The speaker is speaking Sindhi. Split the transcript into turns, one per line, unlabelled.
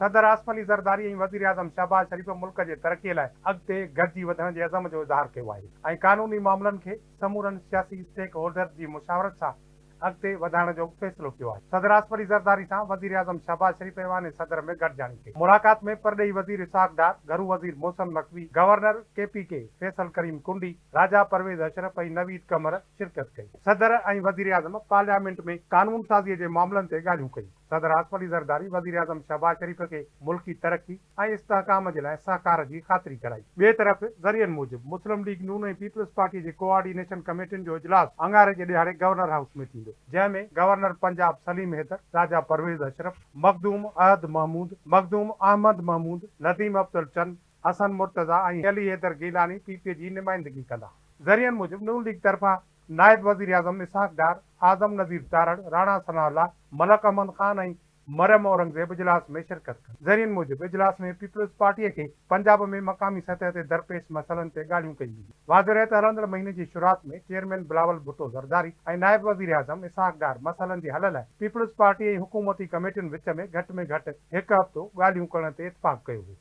صدر آصف علي زرداري ۽ وزيراعظم شهباز شريف ملڪ جي ترقي لاء اڳتي گڏجي وڌڻ جي عزم جو اظهار ڪيو آهي ۽ قانوني معاملن کي سمورن سياسي اسٽيڪ هولڊرز جي مشاورت سان اڳتي وڌائڻ جو به فيصلو ڪيو آهي. صدر آصف علي زرداري سان وزيراعظم شهباز شريف ايوان صدر ۾ گڏجاڻي ڪئي. ملاقات ۾ پرڏيهي وزير اسحاق ڊار، گهرو وزير Mohsin Naqvi, governor K P K Faisal Karim Kundi, Raja Pervaiz Ashraf ۽ Naveed Qamar شرڪت ڪئي. صدر ۽ وزيراعظم پارليامينٽ ۾ قانونسازي جي معاملن تي ڳالهيون ڪيون. صدر آصف علي زرداري وزيراعظم شهباز شريف کي ملڪي ترقي ۽ استحڪام جي لاء سهڪار جي خاطري ڪرائي. ٻئي طرف ذريعن موجب مسلم ليگ نون ۽ پيپلز پارٽي جي ڪوآرڊينيشن ڪميٽين جو اجلاس اڱاري جي ڏهاڙي گورنر هائوس ۾ ٿيندو، جنهن ۾ گورنر پنجاب سليم حيدر، راجا پرويز اشرف، مخدوم احد محمود، مخدوم احمد محمود، نديم افضل چن، حسن مرتضيٰ ۽ علي حيدر گيلاني پي پي جي نمائندگي ڪندا. ذريعن موجب نون ليگ طرفان نائب وزيراعظم اسحاق ڊار، اعظم نذير تارڙ، راڻا ثناء الله، ملڪ احمد خان ۽ مريم اورنگزيب اجلاس ۾ شرڪت ڪندا. ذريعن موجب اجلاس ۾ پيپلز پارٽي کي پنجاب ۾ مقامي سطح تي درپيش مسئلن تي ڳالهيون ڪيون وينديون. واضح رهي ته هلندڙ مهيني جي شروعات ۾ چيئرمين بلاول ڀٽو زرداري ۽ نائب وزيراعظم اسحاق ڊار مسئلن جي حل لاء پيپلز پارٽي ۽ حڪومتي ڪميٽين وچ ۾ گهٽ ۾ گهٽ هڪ هفتو ڳالهيون ڪرڻ تي اتفاق ڪيو هو.